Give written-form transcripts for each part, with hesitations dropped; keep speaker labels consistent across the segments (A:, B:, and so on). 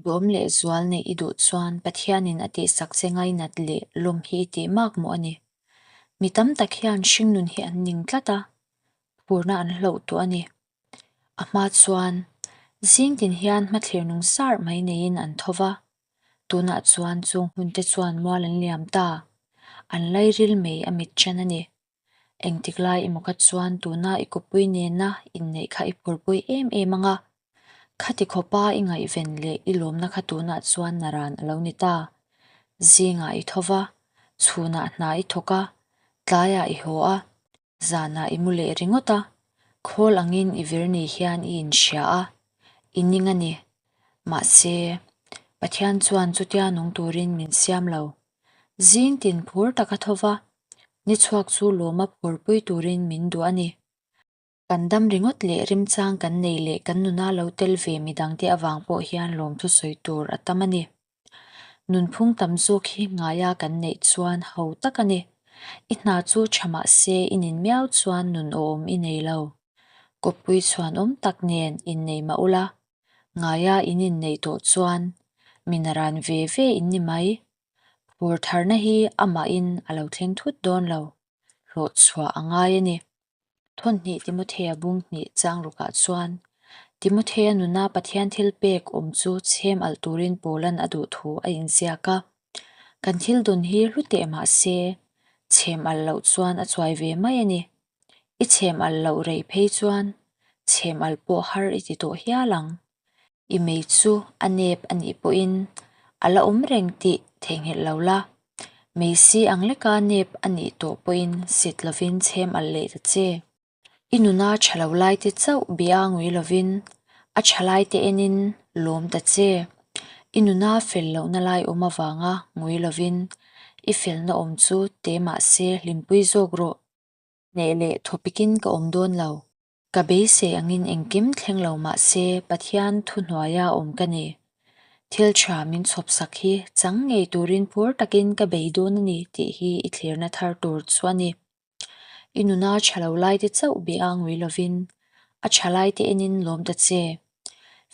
A: Duhawm leh zual neih i duh chuan Pathianin a tihsak che ngainat leh lawm hi i tih mak mawh a ni. Mi tam tak hian hringnun hi an ning tlat a, phurna an hloh tawh a ni. A hma chuan zing tin hian hmathlir nung sar mai neiin an tho va, tunah chuan chung hunte chuan mual an liam ta, an lairil mai a mit ṭan a ni. Engtik lai emaw kha chuan tuna i kawppui nena inneih kha i phurpui em em ang a, khati khawpa i ngaihven leh i lawmna kha tunah chuan naran a lo ni ta. Zingah i tho va, chhunah hna i thawk a, tlaiah i haw a, zanah i mu leh ringawt a, khawl angin i vir ni hian i inhria a, i ning a ni. Mahse, Pathian chuan chutia nung turin min siam lo. Zing tin phur taka tho va, ni chhuak chu lawma phurpui turin min duh a ni. Kan dam ringawt leh remchang kan nei leh kan nuna lo tel ve midangte avang pawh hian lawmthu sawi tur a tam a ni. Nunphung tam zawk hi ngaia kan neih chuan ho tak a ni. I hna chu tha mah se i nin miau chuan nun awm i nei lo. Kawppui chhuanawm tak nen innei mah ula, Ngaia in inneih tawh chuan min ran ve ve in ni mai. Phur tharna hi amahin a lo thleng thut dawn lo, hlawh chhuah a ngai a ni. Thawnhnih Timothea bung hnih chang rukah chuan Timothea nuna Pathian thil pek awm chu chhem alh turin Paulan a duh thu a inziak a. Kan thil dawn hi hlu teh mah se, chhem alh loh chuan a chuai ve mai a ni. I chhem alh loh rei phei chuan chhem alh pawh har i ti tawh hial ang. I mei chu a nep a nih pawhin a la awm reng tih theihnghilh lo la. Mei si ang leka nep a nih tawh pawhin sit lovin chhem alh leh ta che. I nuna tha lo lai te chauh bia ngui lovin a tha lai te enin lawm ta che. I nuna fel lohna lai awm avanga ngui lovin i felna awm chu te mahse hlimpui zawk rawh. Hneh leh thawpikin ka awm dawn lo. Ka beisei angin engkim thleng lo mah se Pathian thuhnuaia awm ka ni. Thil tha min chhawpsak hi chang ngei turin phur takin ka bei dawn a ni tih hi i thlirna thar tur chu a ni. I nuna tha lo laite chauh bia ngui lovin a tha laite enin lawm ta che.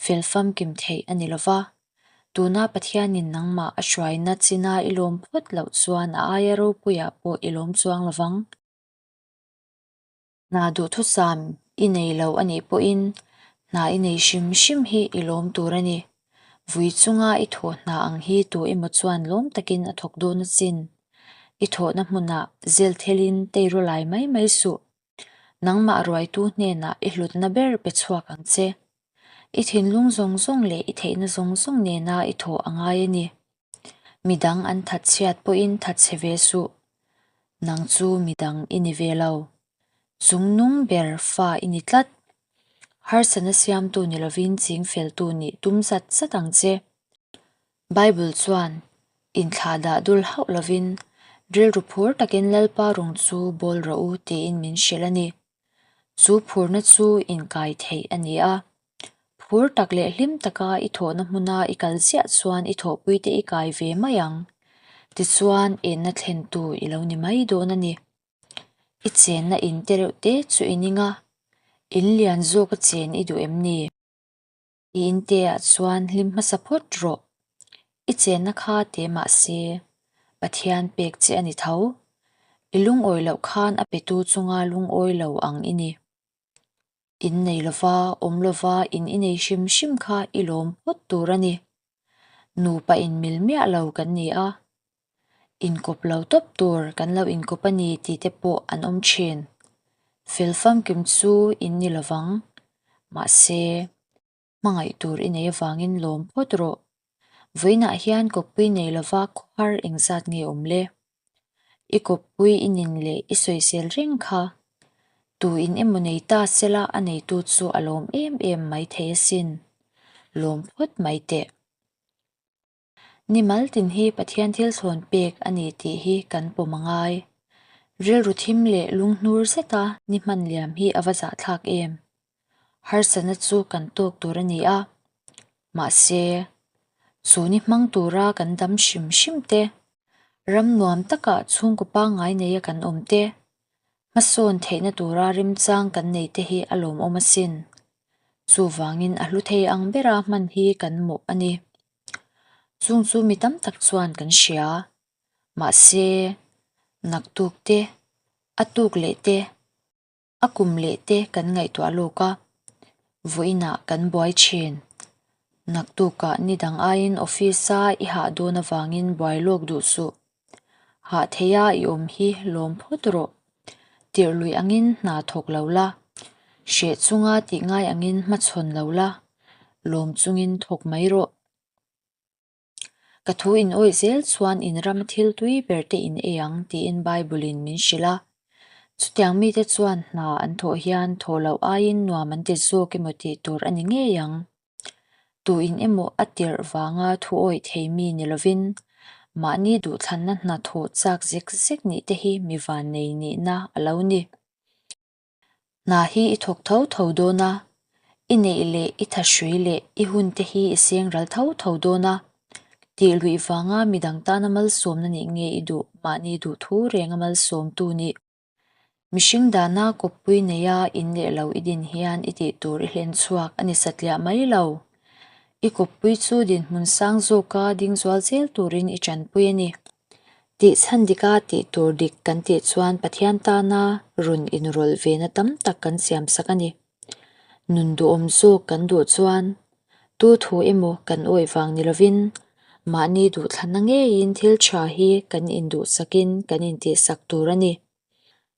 A: Fel famkim theih a ni lova, tuna Pathianin nangmah a hruaina china i lawm phawt loh chuan a aia ropuiah pawh i lawm chuang lovang. Hna duhthusam i nei lo a nih pawhin hna i nei hrim hrim hi i lawm tur a ni. Vui chunga i thawh hna ang hi tu emaw chuan lawm takin a thawk dawn asin. I thawhna hmunah zel thelin teiru lai mai mai suh. Nangmah ruaitu hnenah i hlutna ber pe chhuak ang che. I thinlung zawng zawng leh i theihna zawng zawng nena i thawh a ngai a ni. Midang an thatchhiat pawhin thatchhe ve suh. Nang chu midang i ni ve lo. Chungnung ber fa i ni tlat. Harsatna siamtu ni lovin chingfeltu nih tum zat zat ang che. Bible chuan inthlah dah dul hauh lovin rilru phur takin Lalpa rung chu bawl rawh u tiin min hrilh a ni. Chu phurna chu inkai theih a ni a. Phur tak leh hlim taka i thawhna hmuna i kal ziah chuan i thawhpuite i kai ve mai ang. Tichuan enna thlentu i lo ni mai dawn a ni. I chenna in te reuh te chu i ning a, in lian zawka chen i duh em ni? I inteah chuan hlim hmasa phawt rawh. I chenna kha te mah se, Pathian pek che a ni tho. I lungawi loh khan a petu chunga lungawi lo ang i ni. In nei lova, awm lova in i nei hrim hrim kha i lawm phawt tur a ni. Nupa inmil miah lo kan ni a, inkawp lo tawp tur kan lo inkawp a ni tih te pawh an awm thin. Fel famkim chu in ni lovang, mahse, hmangaih tur i nei avangin lawm phawt rawh. Vawiinah hian kawppui nei lova khawhar engzat nge awm le? I kawppui i nin leh i sawisel reng kha. Tu in emaw nei ta sela a neitu chu a lawm em em mai thei asin. Lawm phawt mai teh. Ni mal tin hi Pathian thil thlawn pek a ni tih hi kan pawm a ngai. Rilru thim leh lunghnur zeta ni hman liam hi a va zahthlak em? Harsatna chu kan tawk tur a ni a, mahse, chu ni hmang tura kan dam hrim hrim te, ram nuam takah chhungkaw pangngai neia kan awm te, hmasawn theihna tura remchang kan nei te hi a lawmawm asin. Chuvangin a hlu thei ang bera hman hi kan mawh a ni. Chung chu mi tam tak chuan kan hria. Mahse, naktuk te, a tuk leh te, a kum leh te kan ngaihtuah lawk a, vawiinah kan buai thin. Naktukah ni dang aiin office-a i hah dawn avangin buai lawk duh suh. Hah theia i awm hi lawm phawt rawh. Tirh lui angin hna thawk lo la, hreh chunga tih ngai angin hmachhawn lo la, lawm chungin thawk mai rawh. Ka thu in awih zel chuan in rama thil tui ber te in ei ang tiin Bible in min hrilh a. Chutiang mite chuan hna an thawh hian thawh loh aiin nuam an ti zawk emaw tih tur a ni ngei ang. Tu in emaw a tirh vanga thu awih thei mi ni lovin mahni duhthlanna hna thawh chak zek zek nih te hi mi vannei nihna a lo ni. Hna hi i thawk tho tho dawn a, i neih leh i thahrui leh i hun te hi i seng ral tho tho dawn a, tih luih vanga midang tana malsawmna nih nge i duh mahni duh thu renga malsawmtu nih. Mihring dana kawppui neia in leh lo i din hian i tih tur i hlen chhuak a ni satliah mai lo. I kawppui chu dinhmun sang zawka ding zual zel turin i tanpui a ni. Tih chhan dika tih tur dik kan tih chuan Pathian tana run inrawlh vena tam tak kan siam sak a ni. Nun duhawm zawk kan duh chuan tu thu emaw kan awih vang ni lovin mahni duhthlanna ngeiin thil tha hi kan induhsakin kan intihsak tur a ni.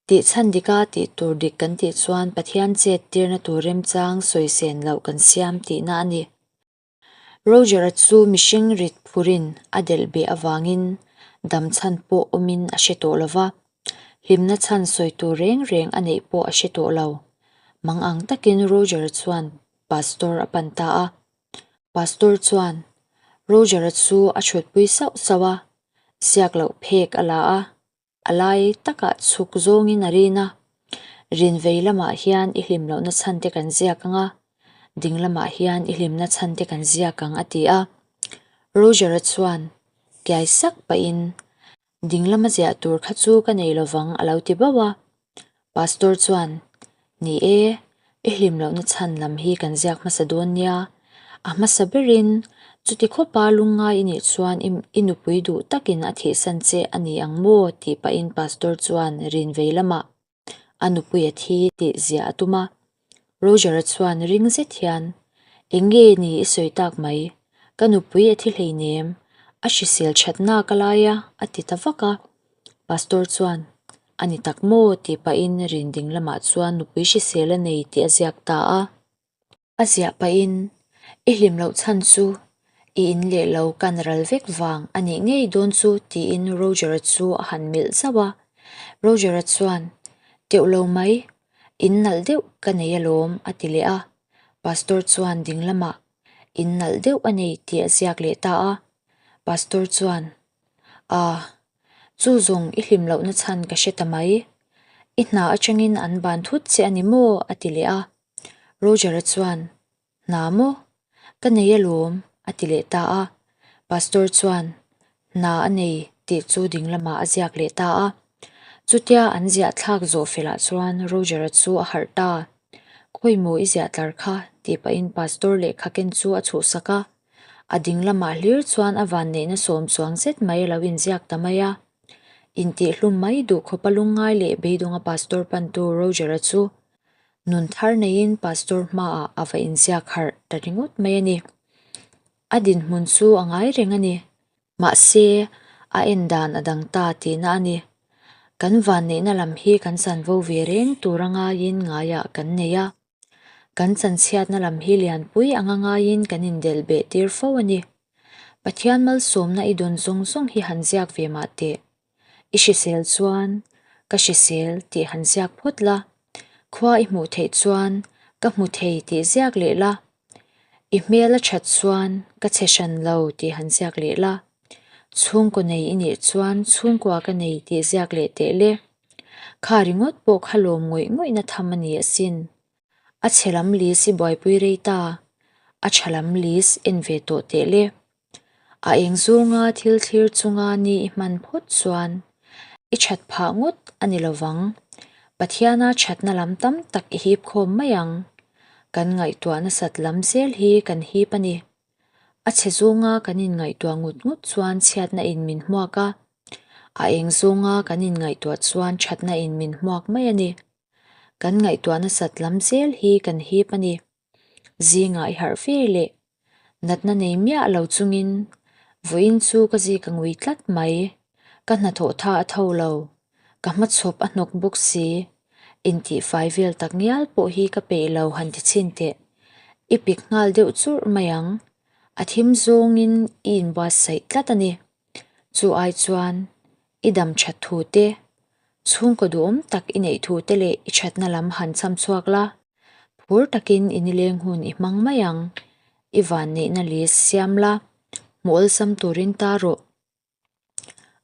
A: Tih chhan dika tih tur dik kan tih chuan Pathian chet tirna tur remchang sawisen loh kan siam tihna a ni. Roger-a chu mihring rit phurin a delh beh avangin dam chhan pawh awmin a hre tawh lo va, hlimna chhan sawi tur reng reng a neih pawh a hre tawh lo. Mang ang takin Roger-a chuan Pastor a pan ta a. Pastor chuan Roger-a chu a chhutpui sauh sauh a, ziak loh phek a la a. A lai takah chhuk zawngin a rin a, rin vei lamah hian i hlim lohna chhan te kan ziak ang a, ding lamah hian i hlimna chhan te kan ziak ang a ti a. Roger-a chuan kiai sak pahin, Ding lama ziah tur kha chu ka nei lovang a lo ti bauh a. Pastor chuan, Ni e, i hlim lohna chhan lam hi kan ziak hmasa dawn nia. A hmasa berin, chuti khawpa lungngai i nih chuan i nupui duh takin a thihsan che a ni ang maw? tih pahin Pastor chuan rin vei lamah a nupui a thi tih ziah a tum a. Roger-a chuan ring zet hian, Eng nge ni i sawi tak mai? Ka nupui a thi hleinem, a hrisel thatna ka lai a, a ti ta vak a. Pastor chuan, A ni tak maw? tih pahin rin ding lamah chuan nupui hrisel a nei tih a ziak ta a. A ziah pahin, I hlim loh chhan chu i in leh lo kan ral vek vang a nih ngei dawn chu tiin Roger-a chu a han milh zauh a. Roger-a chuan, Teuh lo mai, in nalh deuh ka nei alawm a ti leh a. Pastor chuan ding lamah, In nalh deuh a nei tih a ziak leh ta a. Pastor chuan, Ah, chu zawng i hlim lohna chhan ka hre ta mai. I hna atangin an ban thut che a ni maw? a ti leh a. Roger-a chuan, Hna maw? Ka nei alawm, a ti leh ta a. Pastor chuan, Hna a nei tih chu ding lamah a ziak leh ta a. Chutia an ziah thlak zawh felah chuan Roger-a chu a harh ta. Khawi maw i ziah tlar kha? tih pahin Pastor lehkha ken chu a chhuhsak a. A ding lamah hlir chuan a vanneihna sawm chuang zet mai a lo inziak ta mai a. Intihhlum mai duh khawpa lungngai leh beidawnga Pastor pantu Roger-a chu Nun thar neiin Pastor hmaah a va inziak harh ta ringawt mai a ni. A dinhmun chu a ngai reng a ni. Mahse, a en dan a dang ta tihna a ni. Kan vanneihna lam hi kan chanvo ve reng tur a ngaiin ngaiah kan nei a. Kan chanchhiatna lam hi lianpui anga ngaiin kan indelh beh tir fo a ni. Pathian malsawmna i dawn zawng zawng hi han ziak ve mah teh. I hrisel chuan ka hrisel tih han ziak phawt la, khua i hmuh theih chuan ka hmu thei tih ziak leh la, i hmel a that chuan ka chhe hran lo tih han ziak leh la, chhungkaw nei i nih chuan chhungkua ka nei tih ziak leh teh le. Kha ringawt pawh kha lawm ngawih ngawihna tham a ni asin. A chhe lam list i buaipui rei ta, a tha lam list en ve tawh teh le. A eng zawnga thil thlir chunga ni i hman phawt chuan i that phah ngawt a ni lovang. Pathiana thatna lam tam tak i hip khawm mai ang. Kan ngaihtuah nasat lam zel hi kan hip a ni. A chhe zawnga kan inngaihtuah ngut ngut chuan chhiatna in min hmuak a, a eng zawnga kan inngaihtuah chuan thatna in min hmuak mai a ni. Kan ngaihtuah nasat lam zel hi kan hip a ni. Zingah i harh ve leh natna nei miah lo chungin vawiin chu ka zik a ngui tlat mai. Ka hnathawh tha a tho lo, ka hmachhawp a hnawk bawk si. Intihfai vel tak ngial pawh hi ka peih lo han ti chhin teh. I pik nghal deuh churh mai ang. A thim zawngin i inbuatsaih tlat a ni. Chu ai chuan i dam that thu te, chhungkaw duhawm tak i neih thu te leh i thatna lam han cham chhuak la, phur takin i nileng hun i hmang mai ang. I vanneihna list siam la, hmuh awlsam turin ta rawh.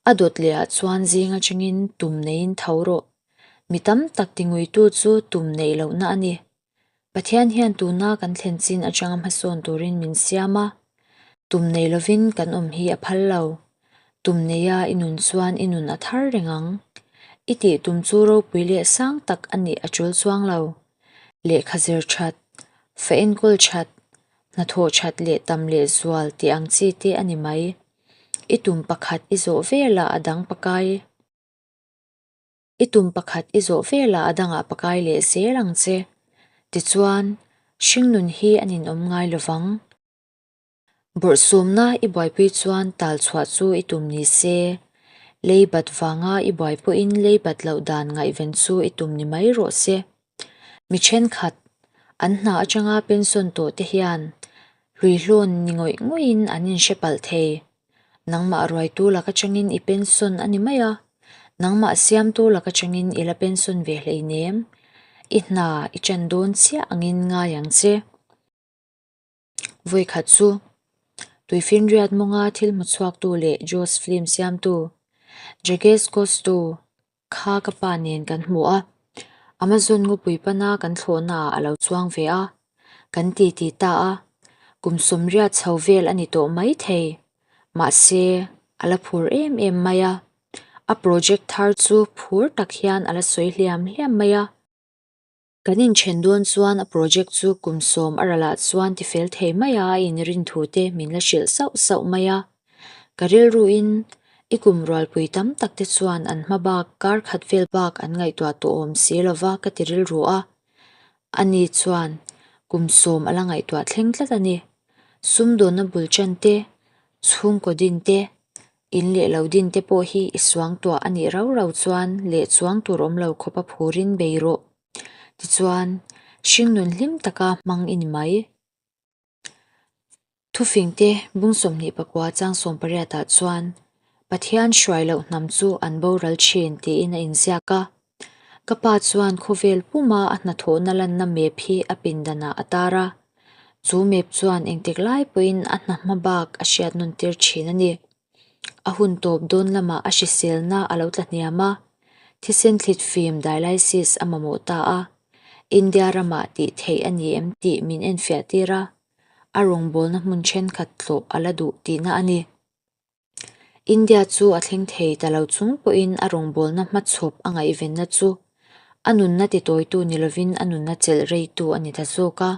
A: A dawt leh ah chuan zing atangin tum neiin tho rawh. Mi tam tak tinguitu chu tum neih lohna a ni. Pathian hian tuna kan thlen chin atanga hmasawn turin min siam a, tum nei lovin kan awm hi a phal lo. Tum neia i nun chuan i nun a thar reng ang. I tih tum chu ropui leh sang tak a nih a tul chuang lo. Lehkha zir that, fa enkawl that, hnathawh that leh tam leh zual tih ang chi te a ni mai. I tum pakhat i zawh velah a dang pakai. I tum pakhat i zawh velah a dangah pakai leh zel ang che. Tichuan, hringnun hi a ninawm ngai lovang. Bawrhsawmna i buaipui chuan tal chhuah chu i tum ni se, lei bat vanga i buai pawhin lei bat loh dan ngaihven chu i tum ni mai rawh se. Mi thenkhat, an hna atanga pension tawh te hian hluihlawn ni ngawih ngawihin an inhre palh thei. Nangmah ruaitu lak atangin i pension a ni mai a, nangmah siamtu lak atangin i la pension ve hleinem. I hna i ṭan dawn chiah angin ngai ang che. Vawikhat chu, Tuifinriat mawnga thil hmuchhuaktu leh Jaws film siamtu Jacques Cousteau kha ka pa nen kan hmu a, Amazon ngawpui pana kan thlawhnaah a lo chuang ve a, kan titi ta a, kum sawmriat chho vel a ni tawh mai thei. Mahse, a la phur em em mai a, a project thar chu phur tak hian a la sawi hliam hliam mai a. Kan inthen dawn chuan a project chu kum sawm a ralah chuan tifel thei mai a a inrin thu te min la hrilh sauh sauh mai a. Ka rilruin i kum rualpui tam tak te chuan an hma bak kar khat vel bak an ngaihtuah tawh awm si lova ka ti rilru a. Ani chuan kum sawm a la ngaihtuah thleng tlat a ni. Sumdawnna bul tan te, chhungkaw din te, in leh lo din te pawh hi i suangtuah a nih rau rau chuan leh chuang tur awm lo khawpa phurin bei rawh. Tichuan, hringnun hlim taka hmang i ni mai. Thufingte bung 24 chang 18 ah chuan Pathian hruai loh hnam chu an boral thin tiin a inziak a. Ka pa chuan khawvel puma a hnathawhna lanna map hi a pindanah a tar a, chu map chuan engtik lai pawhin a hna hma bak a hriat nawn tir thin a ni. A hun tawp dawn lamah a hriselna a lo tla hniam a, thisen thlit fim dialysis a mamawh ta a, India ramah tih theih a ni em tih min enfiah tir a, a rawngbawlna hmun thenkhat tlawh a la duh tihna a ni. India chu a thleng thei ta lo chung pawhin a rawngbawlna hmachhawp a ngaihvenna chu a nunna titawitu ni lovin a nunna chelh reitu a ni ta zawk a.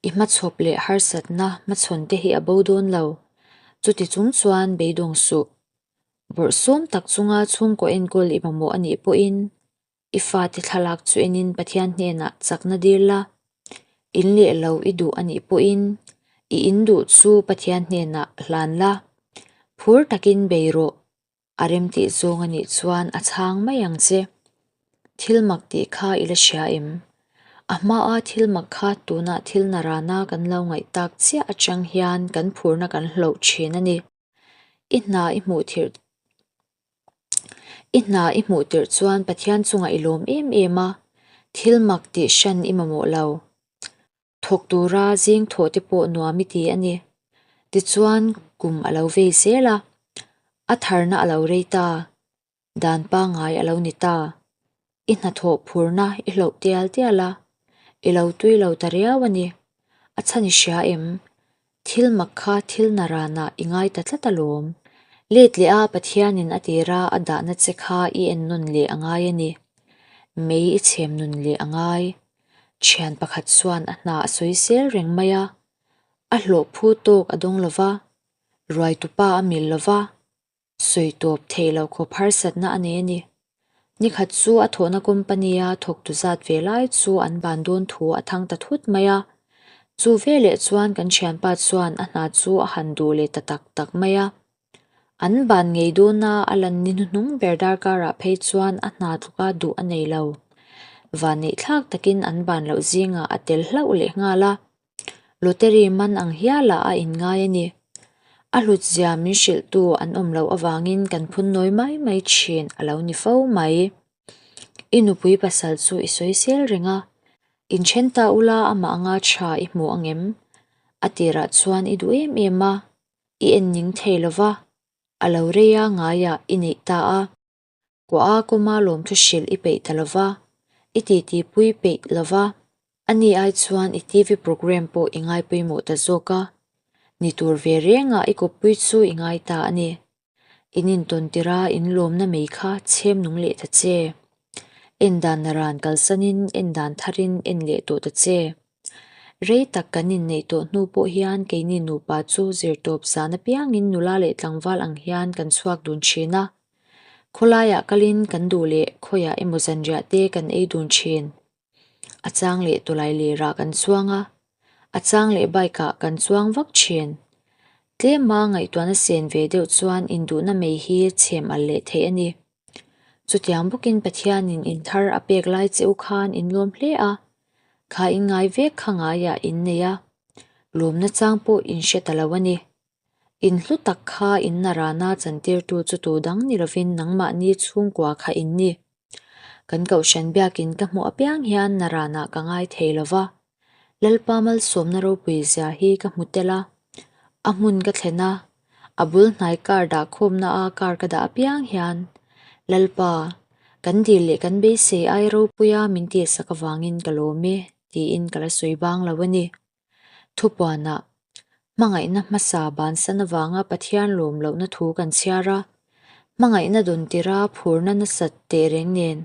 A: I hmachhawp leh harsatna hmachhawn te hi a bo dawn lo. Chuti chung chuan beidawng suh. Bawrhsawm tak chunga chhungkaw enkawl i mamawh a nih pawhin I fate thlalak chu enin Pathian hnenah chakna dil la, in leh lo i duh a nih pawhin i in duh chu Pathian hnenah hlan la, phur takin bei rawh, a remtih zawng a nih chuan a chhang mai ang che. Thil mak tih kha i la hria em? A hmaa thil mak kha tunah thil narana kan lo ngaih tak chiah atang hian kan phurna kan hloh thin a ni. I hna i hmuh thirh I hna i hmuh tirh chuan Pathian chungah i lawm em em a, thil mak tih hran i mamawh lo. Thawk tura zing thawh te pawh nuam i ti a ni. Tichuan kum a lo vei zel a, a tharna a lo rei ta. Dan pangngai a lo ni ta. I hnathawh phurna i hloh tial tial a, i lo tui lo ta riau a ni. A chhan i hria em? Thil mak kha thil naranah i ngai ta tlat alawm. Let leh a Pathianin a tira a dahna che kha i en nawn leh a ngai a ni. Mei i chhem nun leh a ngai. Thian pakhat chuan a hna a sawi sel reng mai a. A hlawh phu tawk a dawng lo va, ruaitupa a mil lo va, sawi tawp theih loh khawp harsatna a nei a ni. Nikhat chu a thawhna company-a thawktu zat ve lai chu an ban dawn thu a thang ta thut mai a. Chu veleh chuan kan thianpa chuan a hna chu a han duh leh ta tak tak mai a. An ban ngei dawna a lan ni hnuhnung ber darkarah phei chuan a hna tluka duh a nei lo. Vanneihthlak takin an ban loh zingah a tel hlauh leh nghal a. Lottery man ang hialah a inngai a ni. A hlutzia min hrilhtu an awm loh avangin kan phun nawi mai mai thin a lo ni fo mai. I nupui pasal chu i sawisel reng a, inthen ta ula amah anga tha i hmu ang em? A tirah chuan i duh em em a, i en ning thei lo va, a lo rei a ngaiah i neih ta a. Kuah a kawma lawmthu hrilh i peih ta lo va, i titi pui peih lo va, ani ai chuan i TV programme pawh i ngai pawimawh ta zawk a, ni tur ve rengah i kawppui chu i ngai ta a ni. In intawn tirh a in lawmna mei kha chhem nung leh ta che. En dan naran kalsanin en dan tharin en leh tawh ta che. Rei tak kan inneih tawh hnu pawh hian keini nupa chu zirtawp zan apiangin nula leh tlangval ang hian kan chhuak dun thin a. Khawlaiah kalin kan duh leh khawiah emaw zanriah te kan ei dun thin. A chang leh tawlai lerah kan chuang a, a chang leh bike ah kan chuang vak thin. Tlema ngaihtuahna sen ve deuh chuan induhna mei hi chhem al leh theih a ni. Chutiang bawkin Pathianin in thar a pek lai che u khan in lawm hle a, kha in ngai vek kha ngaiah in nei a, lawmna chang pawh in hre ta lo a ni. In hlu tak kha in narana chantirtu chu tu dang ni lovin nangmahni chhungkua kha in ni. Kan Kohhran biakin ka hmuh apiang hian naranah ka ngai thei lo va, Lalpa malsawmna ropui zia hi ka hmu tel a, a hmun ka thlen a, a bul hnai car dah khawmna a car ka dah apiang hian Lalpa, kan dil leh kan beisei ai ropuia min tihsak avangin ka lawm e tiin ka la sawi bang lo a ni. Thupuanah, hmangaihna hmasa bansan avanga Pathian lawm lohna thu kan chhiar a, hmangaihna dawn tira phurna nasat teh reng nen,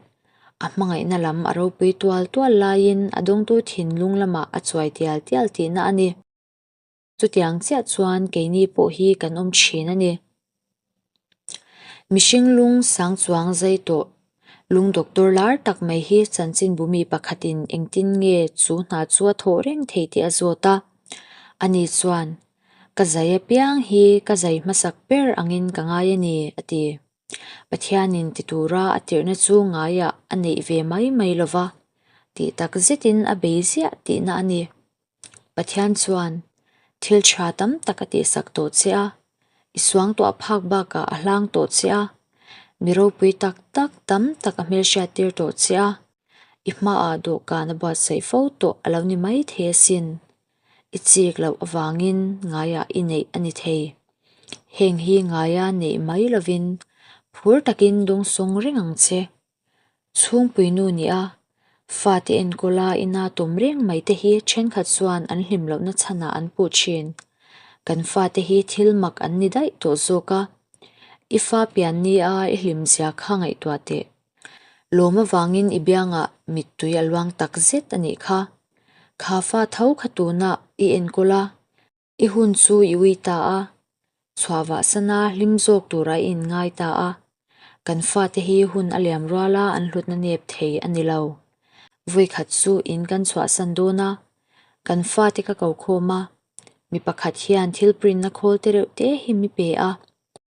A: a hmangaihna lam a ropui tual tual laiin a dawngtu thinlung lamah a chuai tial tial tihna a ni. Chutiang chiah chuan keini pawh hi kan awm thin a ni. Mihring lung sang chuang zai tawh lung doctor lar tak mai hi chanchinbu mi pakhatin engtin nge chu hna chu a thawh reng thei tih a zawt a. Ani chuan, Ka zai apiang hi ka zai hmasak ber angin ka ngai a ni, a ti. Pathianin ti tura a tirhna chu ngaiah a neih ve mai mai lo va, tih tak zetin a bei ziah tihna a ni. Pathian chuan thil tha tam tak a tihsak tawh che a, i suangtuah phak bakah a hlang tawh che a, mi ropui tak tak tam tak a hmelhriattir tawh che a, i hmaah dawhkan a buatsaih fo tawh a lo ni mai thei asin. I chik loh avangin ngaiah i neih a ni thei. Heng hi ngaia neih mai lovin phur takin dawngsawng reng ang che. Chhungpui nu nia, fate enkawla ina tawm reng mai te hi thenkhat chuan an hlim lohna chhanah an puh thin. Kan fate hi thil mak an ni daih tawh zawk a, i fa pian nia i hlim zia kha ngaihtuah teh. Lawm avangin i biangah mittui a luang tak zet a nih kha. Kha fa tho kha tunah i enkawl a, I hun chu i ui ta a, chhuah vah sana hlim zawk tura i inngai ta a. Kan fate hi hun a liam ruala an hlutna nep thei a ni lo. Vawikhat chu in kan chhuahsan dawn a, kan fate ka ko khawm a, mi pakhat hian thil print na khawl te reuh te hi mi pe a.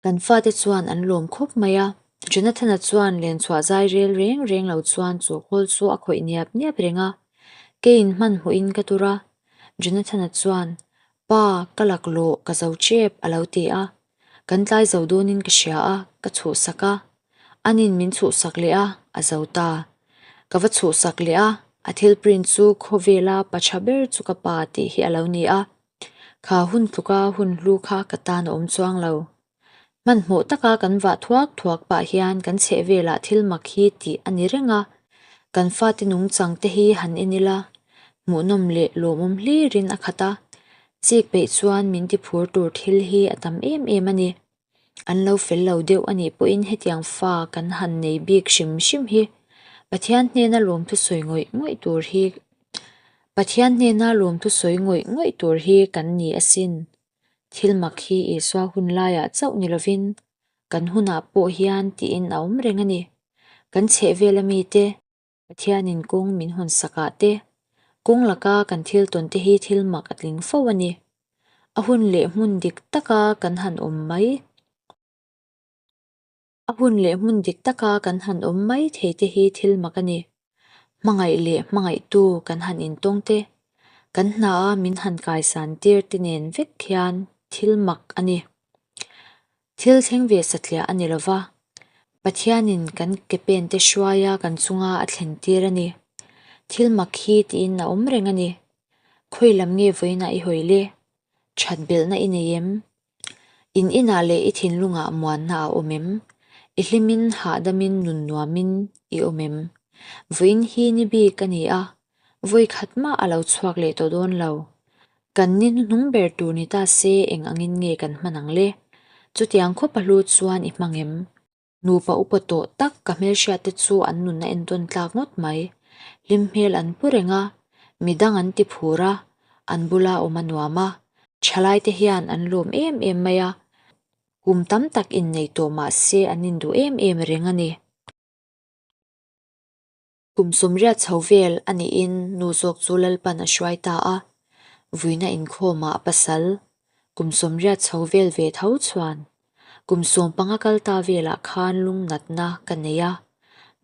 A: Kan fate chuan an lawm khawp mai a, Jonathan-a chuan lenchhuah zai rel reng reng lo chuan chu khawl chu a khawih niap niap reng a. Keiin hmanhmawhin ka tur a, Jonathan-a chuan, Pa, ka laklawh, ka zo tep, a lo ti a. Kan tlai zo dawnin ka hria a, ka chhuhsak a. Anin min chhuhsak leh a, a zo ta. Ka va chhuhsak leh a, a thil print chu khawvela pa tha ber chu ka pa tih hi a lo ni a. Kha hun tluka hun hlu kha ka tan a awm chuang lo. Hmanhmawh taka kan vah thuak thuak pah hian kan chhehvelah thil mak hi tih a ni reng a, kan fate nungchang te hi han en ila, hmuhnawm leh lawmawm hlirin a khat a, chik peih chuan min ti phur tur thil hi a tam em em a ni. An lo fel lo deuh a nih pawhin hetiang fa kan han nei bik hrim hrim hi Pathian hnena lawmthu sawi ngawih ngawih tur hi. Pathian hnena lawmthu sawi ngawih ngawih tur hi kan ni asin. Thil mak hi Isua hun laiah chauh ni lovin kan hunah pawh hian tiin a awm reng a ni. Kan chhehvela mite Pathianin kawng min hawn sakah te, kawng laka kan thil tawn te hi thil mak a tling fo a ni. A hun leh hmun dik taka kan han awm mai. A hun leh hmun dik taka kan han awm mai thei te hi thil mak a ni. Hmangaih leh hmangaihtu kan han intawng te, kan hna a min han kaisan tir te nen vek hian thil mak a ni. Thil thleng ve satliah a ni lo va, Pathianin kan ke pen te hruaia kan chunga a thlen tir a ni. Thil mak hi tiin a awm reng a ni. Khawi lam nge vawiinah i hawi le? That belhna i nei em? In inah leh i thinlungah muanna a awm em? I hlimin hahdamin nun nuamin i awm em? Vawiin hi ni bik a ni a, vawi khat mah a lo chhuak leh tawh dawn lo. Kan ni hnuhnung ber tur ni ta se eng angin nge kan hman ang le? Chutiang khawp a hlu chuan i hmang em? Nupa upa tawh tak ka hmelhriat te chu an nun a entawn tlak ngawt mai. Hlim hmel an pu reng a, midang an ti phur a, an bula awm a nuam a. Thalai te hian an lawm em em mai a, kum tam tak innei tawh mah se an induh em em reng a ni. Kum 80 chho vel a nihin nu zawk chu Lalpan a hruai ta a, vuina inkhawmah a pasal kum 80 chho vel ve tho chuan kum 15 kal ta velah khan lungnatna ka nei a,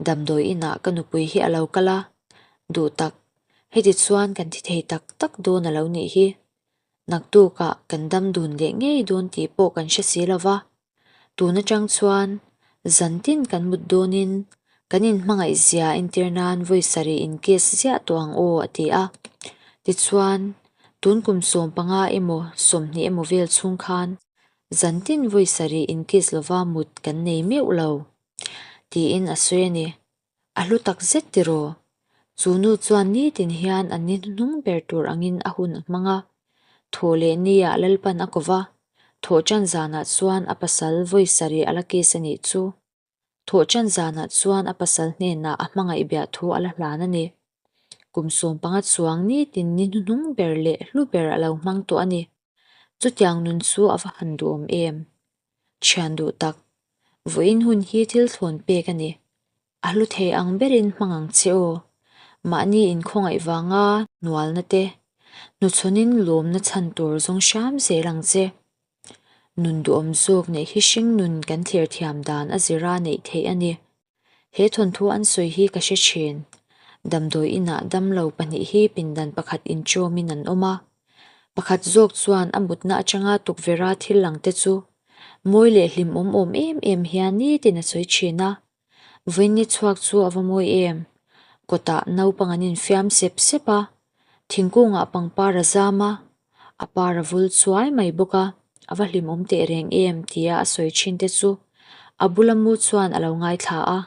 A: damdawi inah ka nupui hi a lo kal a, duh tak, heti chuan kan thi thei tak tak dawn a lo nih hi. Naktukah kan dam dun leh ngei dawn tih pawh kan hre si lo va, Tun atang chuan zantin kan mut dawnin kan inhmangaih zia entir nan vawi sarih in kiss ziah tawh ang aw a ti a. Tichuan, tun kum 15 emaw 20 emaw vel chhung khan zantin vawi sarih in kiss lova mut kan nei meuh lo tiin a sawi a ni. A hlu tak zet tiraw? Chu nu chuan nitin hian an ni hnuhnung ber tur angin a hun a hmang a. Thawh leh niah Lalpan a ko va, thawh ṭan zanah chuan a pasal vawi sarih a la kiss a nih chu. Thawh ṭan zanah chuan a pasal hnenah a hmangaih biah thu a la hlan a ni. Kum 15 chuang nitin ni hnuhnung ber leh hlu ber a lo hmang tawh a ni. Chutiang nun chu a va han duhawm em? Thian duh tak, vawiin hun hi thil thlawn pek a ni. A hlu thei ang berin hmang ang che aw. Mahni inkhawngaih vanga hnualna te, hnuchhawnin lawmna chhan tur zawng hram zel ang che. Nun duhawm zawk neih hi hringnun kan thlir thiam dan a zira neih theih a ni. He thawnthu an sawi hi ka hre thin. Damdawi inah damlo pahnih hi pindan pakhat inchawmin an awm a. Pakhat zawk chuan a mutna atanga tukverha thil lang te chu mawi leh hlimawm awm em em hian nitin a sawi thin a. Vawiin ni chhuak chu a va mawi em? Kawtah naupang an infiam sep sep a, thingkungah pangpar a zam a, a par a vul chuai mai bawk a, a va hlimawm teh reng em tia a sawi thin te chu a bula mu chuan a lo ngaithla a,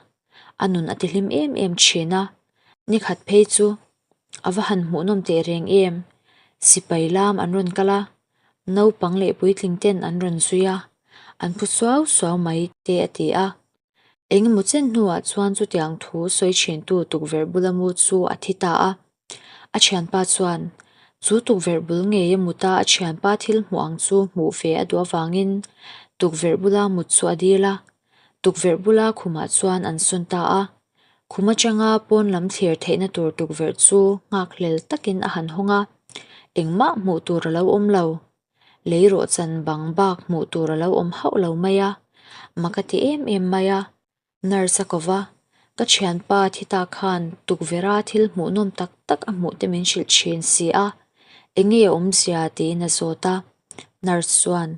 A: a nun a tihlim em em thin a, nikhat phei chu a va han hmuhnawm teh reng em, sipai lam an rawn kal a, naupang leh puitling ten an rawn zui a, an phu suau suau mai te a ti a. Engemaw chen hnuah chuan chutiang thu sawi thintu tukverh bula mu chu a thi ta a. A thianpa chuan chu tukverh bul ngeia muta a thianpa thil hmuh ang chu hmuh ve a duh avangin tukverh bula mut chu a dil a. Tukverh bula khumah chuan an sawn ta a. Khum atanga pawn lam thlir theihna tur tukverh chu nghakhlel takin a han hawng a, engmah hmuh tur a lo awm lo. Lei rawhchan bang bak hmuh tur a lo awm hauh lo mai a, mak a ti em em mai a. Nurse a ko va, ka thianpa thi ta khan tukverha thil hmuhnawm tak tak a hmuh te min hrilh thin si a, enge a awmzia tiin a zawt a. Nurse chuan,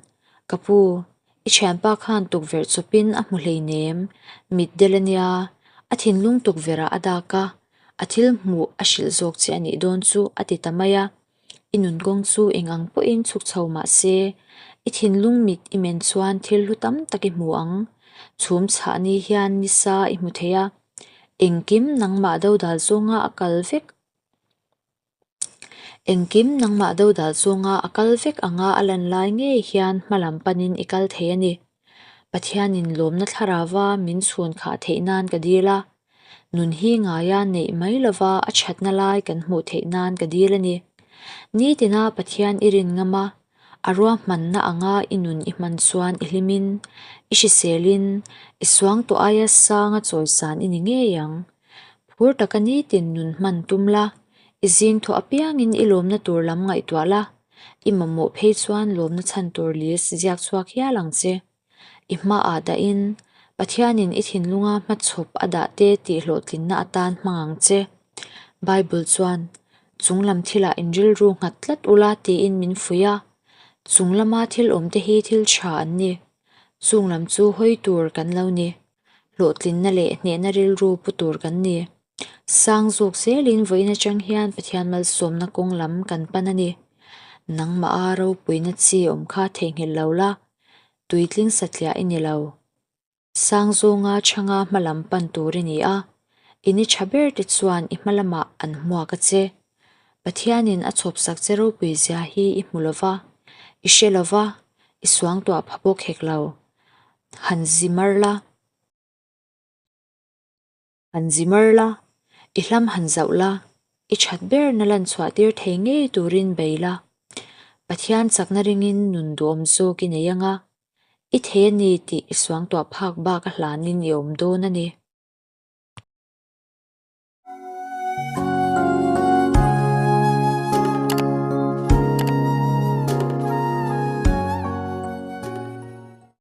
A: Ka pu, i thianpa khan tukverh chawpin a hmu hleinem, mitdel a nia, a thinlung tukverhah a dak a, a thil hmuh a hrilh zawk che a nih dawn chu a ti ta mai a. I nun kawng chu eng ang pawhin chhuk chho mah se, i thinlung mit i men chuan thil hlu tam tak i hmu ang. Chhum chhah ni hian nisa i hmu thei a, engkim nangmah dodal zawnga a kal vek Engkim nangmah dodal zawnga a kal vek anga a lan lai ngei hian hma lam panin i kal thei a ni. Pathianin lawmna thlarauva min chhun khah theih nan ka dil a. Nun hi ngaia neih mai lova a thatna lai kan hmuh theih nan ka dil a ni. Nitina Pathian i rin ngam a, a ruahmanna anga i nun i hman chuan i hlimin, i hriselin, i suangtuah aia sanga chawisan i ni ngei ang. Phur taka nitin nun hman tum la, i zing thawh apiangin i lawmna tur lam ngaihtuah la, i mamawh phei chuan lawmna chhan tur list ziak chhuak hial ang che. I hmaah dahin Pathianin i thinlunga hmachhawp a dah te tih hlawhtlinna atan hmang ang che. Bible chuan, Chung lam thilah in rilru nghat tlat ula tiin min fuih a. Chung lama thil awmte hi thil tha an ni. Chung lam chu hawi tur kan lo ni. Hlawhtlinna leh hnehna rilru pu tur kan ni. Sang zawk zelin vawiin atang hian Pathian malsawmna kawng lam kan pan a ni. Nangmaha ropuina chi awm kha theihnghilh lo la, tuitling satliah i ni lo. Sang zawnga chhanga hma lam pan tur i ni a, i ni tha ber te chuan i hma lamah an hmuak a che. Pathianin a chhawpsak che ropui zia hi i hmu lo va, i hre lo va, i suangtuah pha bawk hek lo. Han zi mar la. Han zi mar la, i hlam han zauh la, i that berna lan chhuah tir thei ngei turin bei la. Pathian chakna ringin nun duhawm zawk i nei anga, i thei a ni tih i suangtuah phak bak a hlanin i awm dawn a ni.